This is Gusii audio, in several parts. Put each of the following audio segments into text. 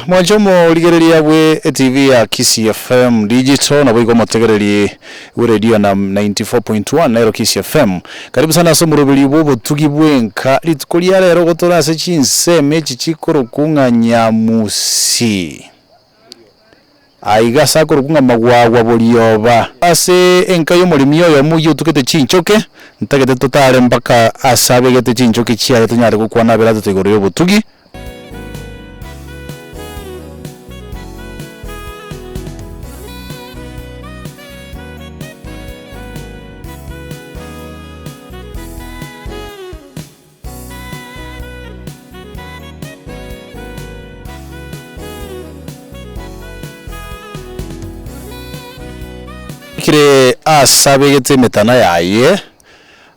Mwanche omorigereria bwe etv ya Kisii FM Digital naboigo omotegereri bwe radio na 94.1 nero Kisii FM. Karibu sana ase omoroberi bwa obotugi bwenka rituko ria rero gotore ase chinsemo echi chikorokwa ng'a Nyamusi. Aiga ase akorokwa ng'a Magwagwa Borioba. Ase enka y'omoremi oyomo oyio otugete chinchoke, ntagete totare mpaka ase abegete chinchoke chiaye tonyare gokwana abere atato igoro y'obotugi. Kire ase abegete emetana yaye,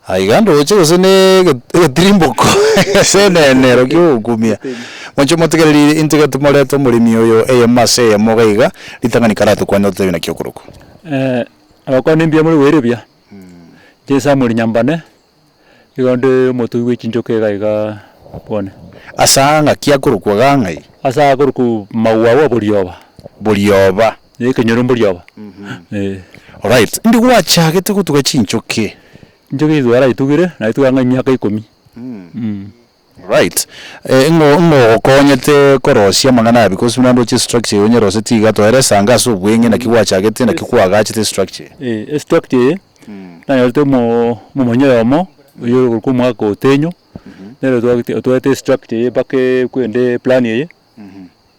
aiga ndoche gose ne egetirimboko ase enenero ki'ogokumia. Moche motegereri intwe iga timorete omoremi oyo eyemo ase eyemo iga iga, ritang'ani karatokwane ototebie naki okorokwa. Abakwana mbuya more boire buya, inche Samuel Nyambane. Igo onde omotwe bwe chinchoka iga iga bwane. Ase aa ng'aki akorokwa iga ng'ai? Ase aa akorokwa Maua Borioba. Borioba. Na ekenyoro mborioba. Eh. Alright, ndi gwachagete gotuga chinchoki? Chinchoki echi twaraitugire, naituga ang'e emiaka ikomi. Right, ng'o ng'o ogokonyete korosia amang'ana aya because buna ndoche estructure eye onyerosetie iga toeresa ange ase obweng'e naki gwachagete naki kwagachete estructure eye. Eh, estructure eye, nanyorete omo omomonyi oyomo, oywo okorokwa omwaka otenyo, nere otwagete otwete estructure eye mpaka ekwende eplan eye,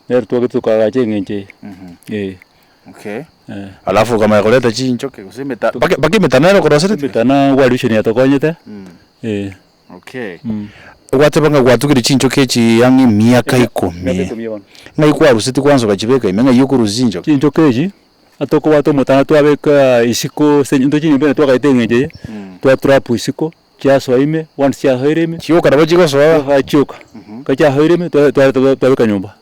nere twagete tokaagacha eng'encho eye, eh. Okay, alafu okamanya koreta chinchoke gose emeta mpaka mpaka emetano nere okoroseretie? Emetano World Vision yatokonyete, eh. Okay. Ogwateba ng'a gwatugire chinchoki echi ang'e emiaka ikomi. Emiaka ikomi bono. Ng'ai kwarusetie kwanza okachibeka ime, ng'ai okorusia chinchoki? Chinchoki echi, atokobwata omotana twabeka isiko ase intwe chinyomba ime twagaete eng'encho eye, twa trap isiko, chiasoa ime, once chiasoire ime, Chioka nabo chigosoa? chiasoa chioka. Ekero chiasoire ime, twa twareta twabeka nyomba.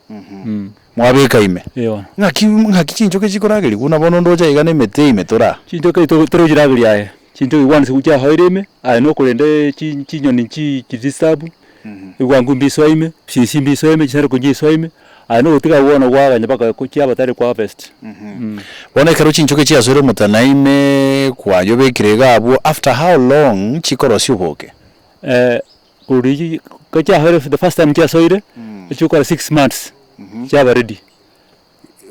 Mwabeka ime. Eeh bono. Ng'aki ng'aki chinchoki chikoragerigwa buna bono ndoche iga na emete ime toraa? Chinchoki echi torochirageria aye. Chinto igwanise chiasoire ime, aye nokorenda chi chinyoni nchi chidisturb, ebwangu mbisoe ime, chinsi mbisoe ime, chisanduku nchisoe ime, aye nogotiga abwo bono kwaganya mpaka ko chiaba tayari kwa harvest. Bono ekero chinchoki chiasoire omotana ime, kwayobekire iga abwo, after how long chikorosia oboke? Korwa riria ka chiasoire the first time chiasoire, echigokora six months, chiaba ready.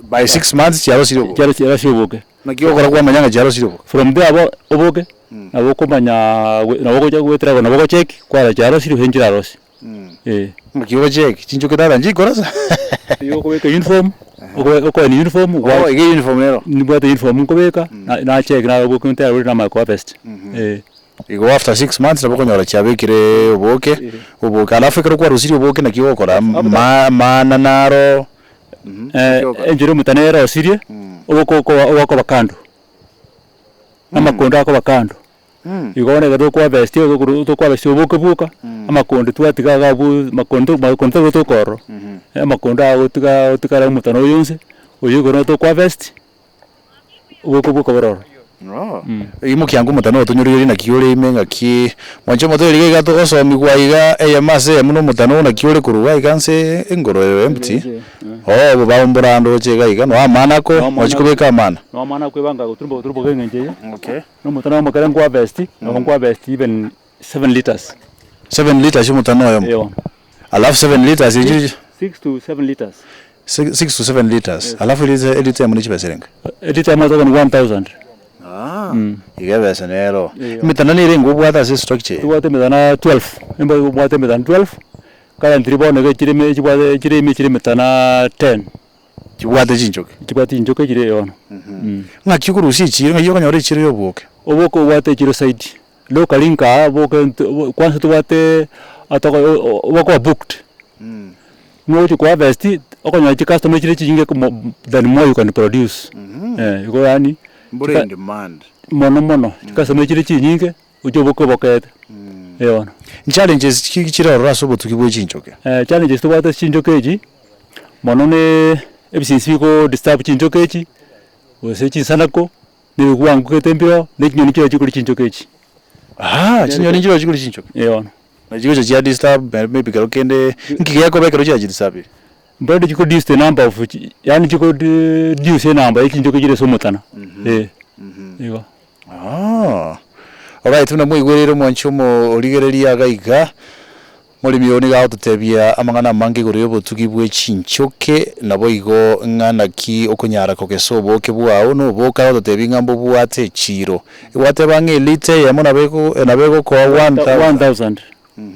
By six months chiarosirie oboke? Chiaro chiarosirie oboke. Naki ogokora kwamanya ng'a chiarosirie oboke? From there abwo oboke, nabo okomanya nabo ogocha goetera igo nabo ogocheck, kwarora chiarosirie gose nchirarosie, eh. Naki ogocheck? Chinchoki tata nchikorasa? Igo okobeka uniform, okoe okoenia uniform Oh, iga uniform nero? Nimbwate uniform nkobeka, na nacheck narora oboke ntari bore namanya koharvest, eh. Igo after six months nabo okonyora chiabekire oboke, oboke alafu ekero kwarusirie oboke naki ogokora? Ma maana naro. Enchera omotana erosirie, ogokoba ogokoba kando, amakondo akoba kando, igo bono ekero tokoharvest tokoharvest oboke bwoka, amakondo twatiga iga abwo makondo makondo tari gotoka ororo, amakondo agotiga agotigara omotana oyo onsi, oyo igoro tokoharvest. Oboke bwoka bore ororo. Imokia ango omotana otonyoreire naki ore ime ng'aki mwanche omoteberie iga iga togosomigwa iga eyemo ase eyemo na omotana oo naki ore korwa iga iga nse engoro eye empty oo obobao mbore ndoche iga iga noa amana ako mochi kobeka amana. Noa amana akwebanga goturumba goturumba eng'encho eye. Okay. Na omotana omokere nkoharvest, nabo nkoharvest even seven litres. Seven litres omotana oyomo? Eeh bono. Alafu seven litres echio. Six to seven litres. Six to seven litres, alafu elita elita emo ne chibesa erenga? Elita emo toka ni 1000. Ah, iga ebesa nero. Emetanda nere enga obwate ase estructure eye? Tobwate emetana 12, nimba obwate emetana 12, currently bono iga chire ime chibwate chire ime chire emetana 10. Chibwate chinchoki? Chibwate chinchoki chire bono. Ng'aki okorusia echiro, ng'ai okonyora echiro ya oboke? Oboke obwate echiro zaidi, locally nkaa oboke nto kwanza tobwate atoko obokoba booked. Nogochia ko harvest, okonyora chicustomer chire chinyinge mo than more you can produce, igo yaani Mbore in demand. mono mono, chicustomer chire chinyinge, gochia oboke obokete, eh bono. Challenges ki chire ororo ase obotugi bwe chinchoki? Challenges tobwate ase chinchoki echi, mono ne ebisinsi biko disturb chinchoki echi, gose chinsanako, na ebigwango gete mbiroo, na echinyoni chirochio chikoria chinchoki echi. Aah, chinyoni nchirochio chikoria chinchoki? Eh bono. Nachi gocha chia disturb maybe kero kende, nki gekoba ekero chiachi disturbire? Mbwene chikoreduce the number of chi yaani chikoreduce enamba ya chinchoki chire ase omotana, eh, igo. Ah, alright buna mwaigwereire omwanchi omo origereria iga iga, moremi oyo nigo agototebia amang'ana amange igoro ya obotugi bwe chinchoke, naboigo ng'a naki okonyara kogesa oboke bwao, na oboke agototebia ng'a mbobwate echiro. Gwateba ng'a elita eyemo nabo ego nabo egokoa one thou. 1000.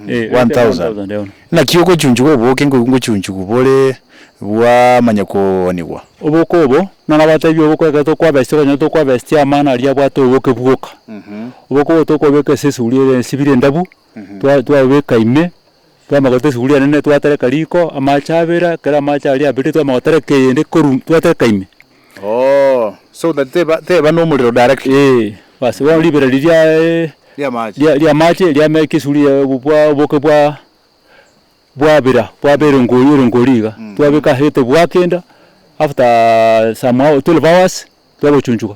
Eh, 1000. Naki ogochunchuga oboke nkoigwa ngochunchugu bore bwamanya koonigwa. Oboke obo, narabatebie oboke ekero tokoabestia okonyora tokoabestia amana aria abwate oboke bwoka. Oboke obo tokobeka ase esuguria ere esibire endabu, twa twabeka ime, twamanya goita esuguria enene twatereka riko, amache abera, ekero amache aria aberire twamanya gotereka eyende korwa twatereka ime. Oh, so that teba teba na omorero directly. Eeh, basi bono ribera riria Ri'amache. ria ri'amache riameka esuguria bwa oboke bwa bwabera bwaba erongori erongori iga, twabeka ase bwakenda after some hour 12 hours twabochunchuga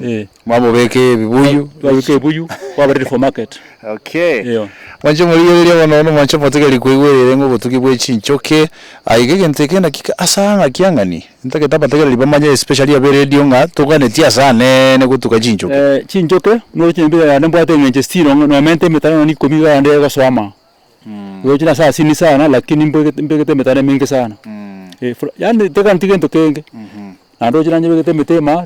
eh. Mwamobeka ebibuyu. Twabeka ebuyu kwaba ready for market. Okay. Eyo. Mwanche morigereria bono bono mwanche motigeri koigwerera ng'a obotugi bwe chinchoke, aiga egento eke naki ase aa ng'aki ang'ani? Ntagete abategereri bamanye especially abe radio ng'a toganetie ase aneene gotuga chinchoke. Chinchoke, noroche embira yane mbwate eng'encho still nomente emetaro nonye ikomi iga naende egosoa amo. Roche nase asini sana lakini mbegete mbegete emetaro emenge sana. Yaani teganeti gento kenge, naende roche nanyebegete emete ime aa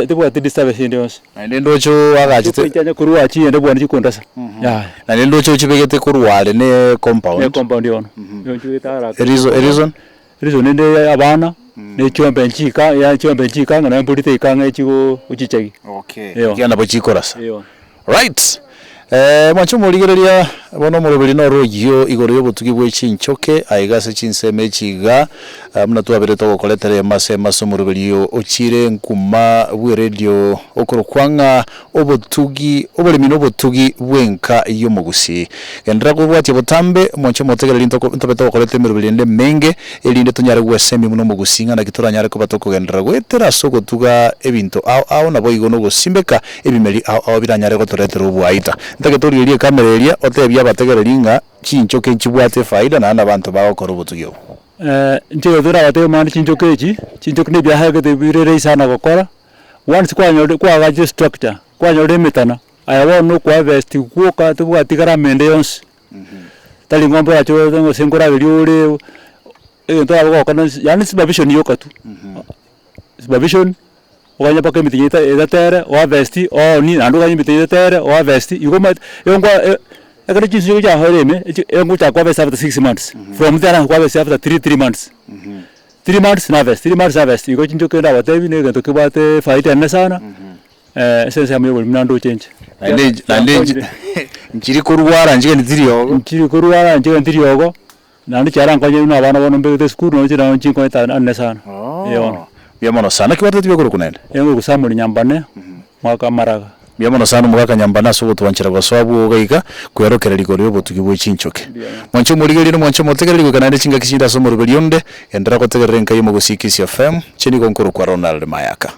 tebwati disturbance ende yonsi. Naende ndoche oagachete. Nchanya korwa achiyende bwane chikondasa yaya. Naende ndoche ochibegete korwa are ne compound. Ne compound bono, nigo nchibegete haraka. Reason reason? Reason ende abana, ne chiombe nchika yaani chiombe nchika ng'a nonye mbori teika ang'e chigo gochichagia. Okay. Eyo. Ekiagera nabo chikorasa. Eyo. Right! Mwanche omorigereria, bono omoroberi noro oyio igoro y'obotugi bwe chinchoke, aiga ase chinsemo echi iga, buna twaberete togokoretera emasa emasa omoroberi ochire nkuma bw'eredio okorokwa ng'a obotugi oboremi na obotugi bw'enka y'omogusii. Genderera kobwatia botambe, mwanche omotegereri ntoko ntobe togokoreta emeroberi ende emenge, erinde tonyare gwesemia buna omogusii ng'a naki toranyare koba tokogenderera goetera ase ogotuga ebinto ao ao naboigo nogosimbeka Ebimeri ao ao biranyare gotoretera oboaita. Ntagete origererie ekamera eria, otebie abategereri ng'a chinchoke nchibwate efaida naende abanto bagokora obotugi obo. Inche egento ndabatebie mani chinchoke echi, chinchoke na ebiasara gete bire rahisi sana gokora, once kwanyorire kwagachire estructure, kwanyorire emetana, aye bono na okoharvest gwoka tobwati gharama ende yonsi, tari ng'ombe orache orete gose nkorageria ore, egento orabe gokora yaani supervision yoka tu, supervision. Oganye mpaka emetienyi eta etatere oharvest ooni naende oganye emetienyi etatere oharvest igo omanyete enkwa ekero chinsu chiasoire ime echi egochaka koharvest after 6 months from there nabo koharvest after three three months. 3 months na harvest, 3 months harvest igo chinchoki ndabatebi na egento kebwate efaida enene sana ase ensemo ya oboremi naende ndoche inche. Naende naende nchi nchiri korwara nchigeni tiri ogo. Nchiri korwara nchigeni tiri ogo. Naende chiarankonye buna abana bono mbegete esukuru nonya chire nabo chinkonyete anene sana. Ee bono. Mbuya mono sana. Naki gwatebeti biakorokwa naende? Nigo Samuel Nyambane, mwaka Maraga. Mbuya mono sana omogaka Nyambane ase ogotwanchera gosoa abwo iga iga kwerokereria igoro y'obotugi bwe chinchoke. Mwanche omorigereria na mwanche omotegereri goika naende chingaki chinde ase omoroberi onde, genderera gotegerera enka y'omogusii Kisii FM, inche nigo nkorokwa Ronald Mayaka.